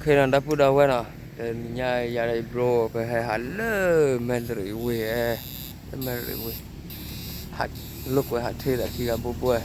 ဖဲနီၤ ဒီပုၢ်ဒီဝဲၢ်နီၤ, တနံၤညါယၤဒီးယဘျီ ပဟဲဟးလၢမဲၢ်တရံးဝ့ၢ်, လၢမဲၢ်တရံးဝ့ၢ်, ဟးလိာ်ကွဲဟးထ့သးခံဂၤဘိဘိဝဲ.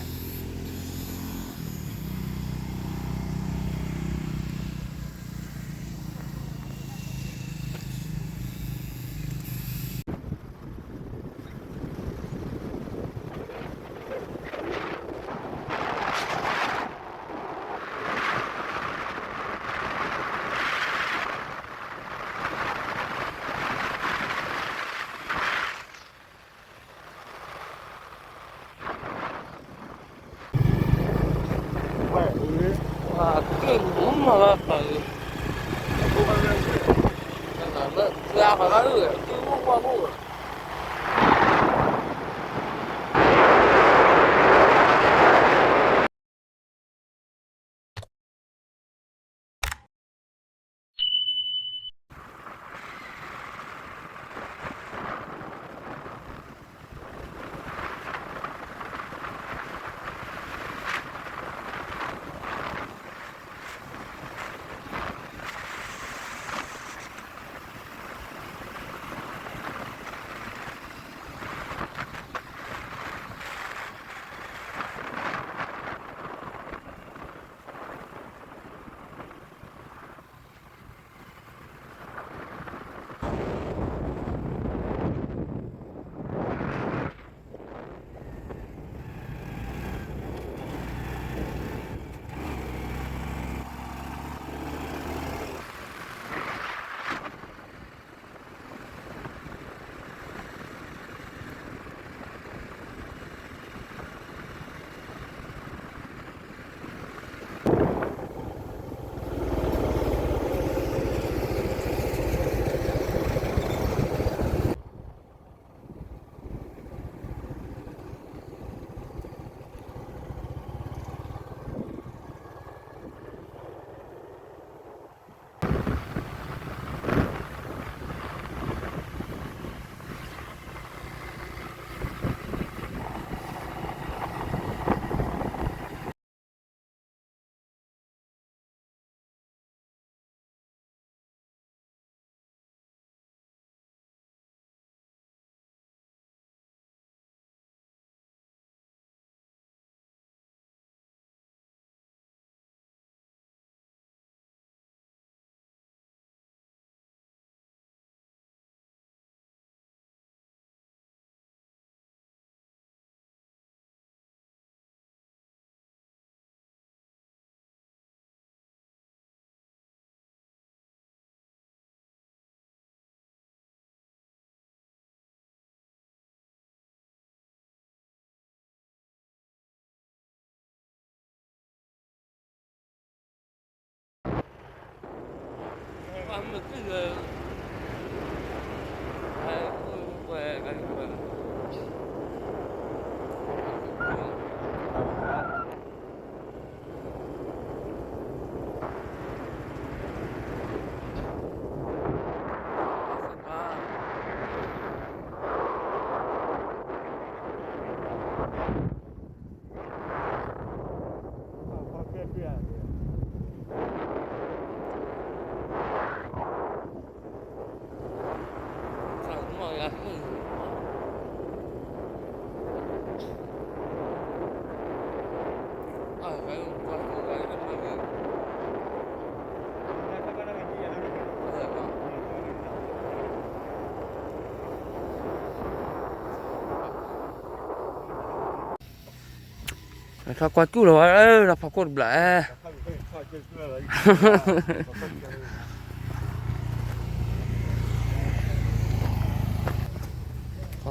ထီၣ်ကွၢ်ကူၣ်လီၤဝဲ တၢ်ဖီခိၣ်တဘျီ, ထီၣ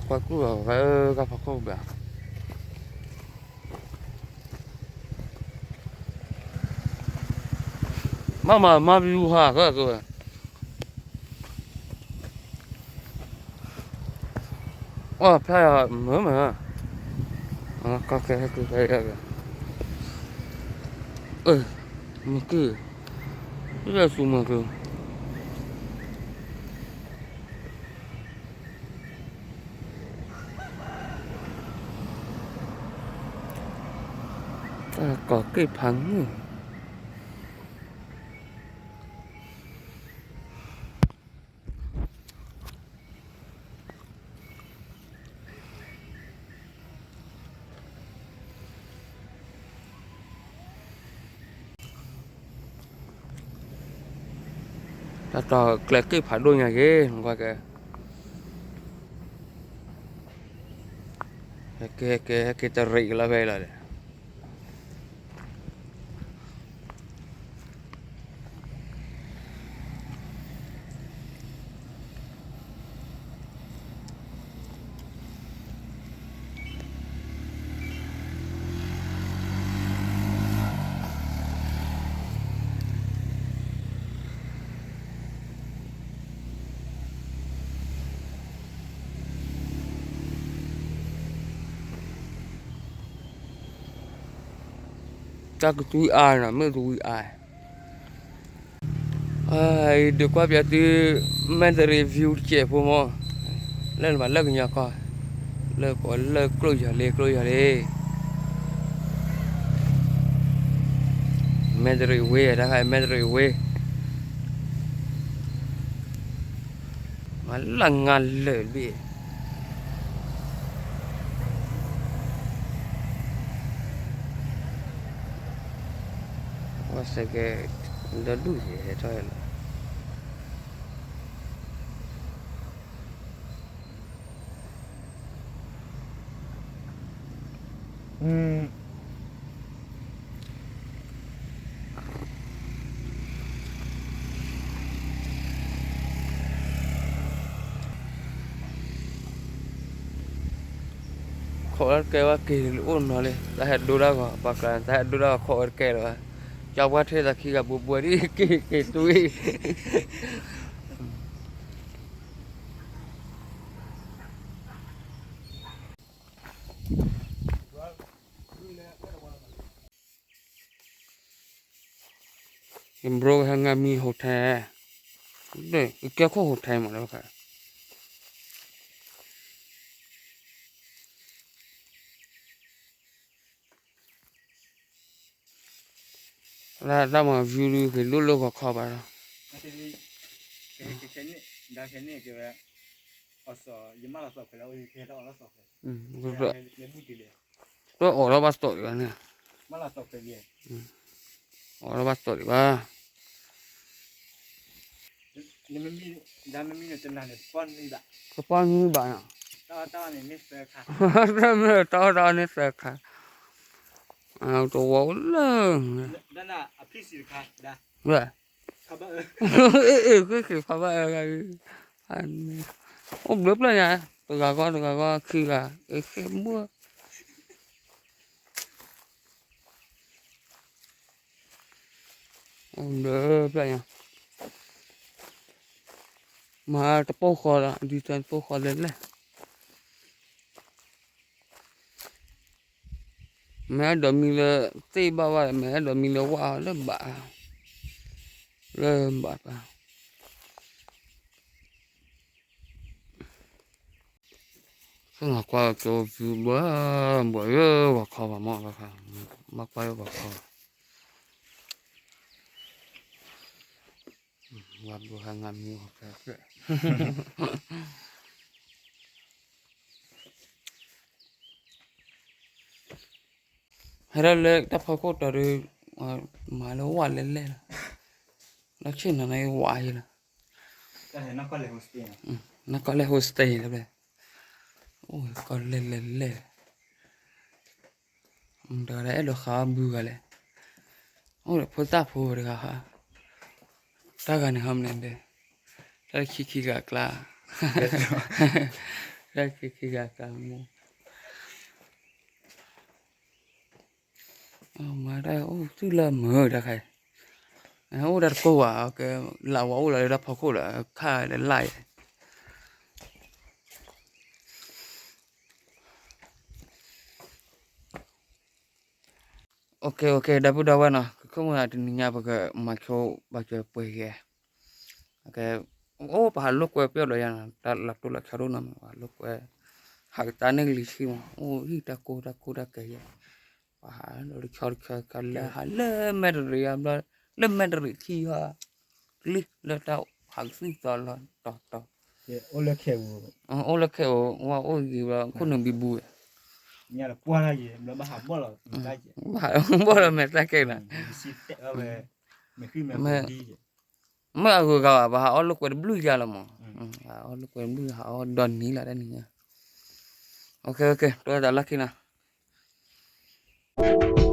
်ကွၢ်ကူၣ်လီၤဝဲ တၢ်ဖီခိၣ်တဘျီ, မ့မ့ၢ် မ့ၢ်ဘၣ်ဟးကဲကဲဝဲ, အီၣ်ဖျါယၤမ့ၢ်မ့ၢ်, ကီၢ်ကဲကဲကဲ, မ့ၢ်က့ၤ, လၢဆူမ့ၢ်က့ၤ တၢ်ကီၤက့ၣ်ဖးန့ၣ်, တၢ်တီၤကျဲက့ၣ်ဖးဒိၣ်ညါက့ၤ ကွၢ်က့ၤ, ဟဲက့ၤ ဟဲက့ၤ ဟဲက့ၤတရံးကလီၤဖဲအံၤလီၤဒီး တၢ်ကသွံအါနီၤ မ့ၢ်တဝံၤအါ, ဒုးကွၢ်ပျးသု မဲၣ်တရံး view တစဲးဖိမး, လၢနဘၣ်လၢကညီကီၢ်, လၢကိးလၢကျိၣ်ယီၤလ့ ကျိၣ်ယီၤလ့, မဲၣ်တရံးဝ့ တၢ်ခါအံၤ မဲၣ်တရံးဝ့ မၤလၢငါလၢာ်တဘ့ၣ်, ဝဲစဲးကဲ ဒီဒူၣ်ယဲ ဟဲထီၣ်လီၤ. ခိးဝဲတကဲဝဲက့ၤအိၣ်နီၤလံ တၢ်ဟဲဒိတၢ်ဂီၤ ပှၤကျါ တၢ်ဟဲဒိတၢ်ဂီၤ ခိးဝဲတကဲလၢၤဘၣ်, ကၠီပှၢ်ထ့သးခံဂၤ ဘူးဘူးဒ်က့ၤက့ၤတွံၢ် ယဘျိဟဲငါမံ hotel, ကဲခိၣ် hotel မးလၢခါ တၢ်မၤ view ဒုးက့ၤလိၣ်လၢဂီၤခီဘၣ်လီၤ. တအီၣ်လီၤဘၣ်သီၣ်ဒံးဘၣ်န့ၣ်, အီၣ်လီၤဘၣ်သီၣ်ဒံးဘၣ်, တပီၢ်နွံဘၣ်နီၤ, တၢ်တၢ်န့ၣ်သၢခါ, တဝီအိၣ်လၢ ဝဲ ဃ့က့ၤဖးဘၣ်အၢဂၤ, အိၣ်ဘျၢပျၢ်ညါ, တဂၤဂီၢ်တဂၤဂီၢ်ခံဂၤ, ဃ့ဘၣ် အိၣ်ဘျၢပျၢ်ညါ, မၤတပိၢ်ဃီလီၤ ဒ်သိးတပိၢ်ဃီလဲၣ်လဲၣ် မ့ၢ်အဲၣ်ဒိးမံလၢသ့ၣ်ဘၣ်ဘၣ် မ့ၢ်အဲၣ်ဒိးမံလၢဝၣ်လၢဘၣ်, လၢဘၣ်ပၢ်, ဆိကမိၣ်ကွၢ်ကၠိ view ဘၣ်, ဘၣ်ယဂီၤခီဘၣ်မး, ဘၣ်ကွၢ်ယဂီၤခီဘၣ်, ဝၣ်ဘျိဟဲငါမံ ဟဲ ဟဲဒၣ်လၢတၢ်ဖီခိၣ်တီၤဒီး မၤလၢဝၣ်လဲၣ်လဲၣ်လီၤ, လၢဆ့ၣ်နီၤန့ၣ်ဝၣ်ယဲလီၤ, နကီၢ်လဲၣ် hostel လၢ, အိၣ်ကီၢ်လဲၣ်လဲၣ်လဲၣ်, တဂၤဒီးအဲၣ်ဒိးဃးဘုဂၤလဲၣ်, အိၣ်ဒီးဖိသၣ်ဖိတဂၤဃီ, တၢ်ဂၤန့ၣ်ဟီမနုၤဒဲး, တၢ်ခံခံဂၤအကျါ, တၢ်ခံခံဂၤအကျါမး မၤတၢ်အိၣ်သုလၢမုာ်တၢ်ခါအံၤ, အိၣ်တၢ်တကိးဘၣ်, လၢဝဲအိၣ်လီၤလၢတၢ်ဖီခိၣ်လီၤ, ခါလၢလၢ်ယဲ, ဒီပုၢ်ဒီဝဲၢ်နီၤ ကခိၣ်မုၢ်ဂၤတနံၤညါ ပကမၤဆိဘၣ်စၢၤပှဲၤဂ့ၤ, အိၣ်ပဟးလိာ်ကွဲပျီၢ်ဒီးယၤနီၤ တၢ်လီၤတိၢ်လီၤဆီဒိၣ်နီၤ ပဟးလိာ်ကွဲ, ဟးကတၢၢ်န့ၢ်ကလံၤဆံမး အိၣ်ဟံၣ်တၢ်ကိၢ်တၢ်ကိၢ်တၢ်ကဲယဲ, ပဟးလီၤတဆီတဆီ ကလဲၤဟးလၢမဲာ်တရံးဘျီ, လၢမဲာ်တရံးခံဟီ, ကလံၤလၢတၢ်ဟးကသံၣ်သီလီၤတီၤတီၤ, အိၣ်လၢခဲအံၤ, အိၣ်လၢခဲအံၤဝဲအိၣ်ဂ့ၤဘျီ ခိၣ်နူာ်ဘံဘူ, ဘၣ်လီၤမဲာ်တၢ်ကဲနီၤ, မ့ၢ်, မ့ၢ် မ့ၢ်အဂုၤအဂၤဘၣ် ပဟးအီၣ်လိာ်ကွဲတဘျုးယါလီၤမး, ဟးအီၣ်လိာ်ကွဲတဘျုး ဟးအီၣ်ဒီနံၤလီၤတနံၤညါ, အဃိ တၢ်လၢခံနီၤ.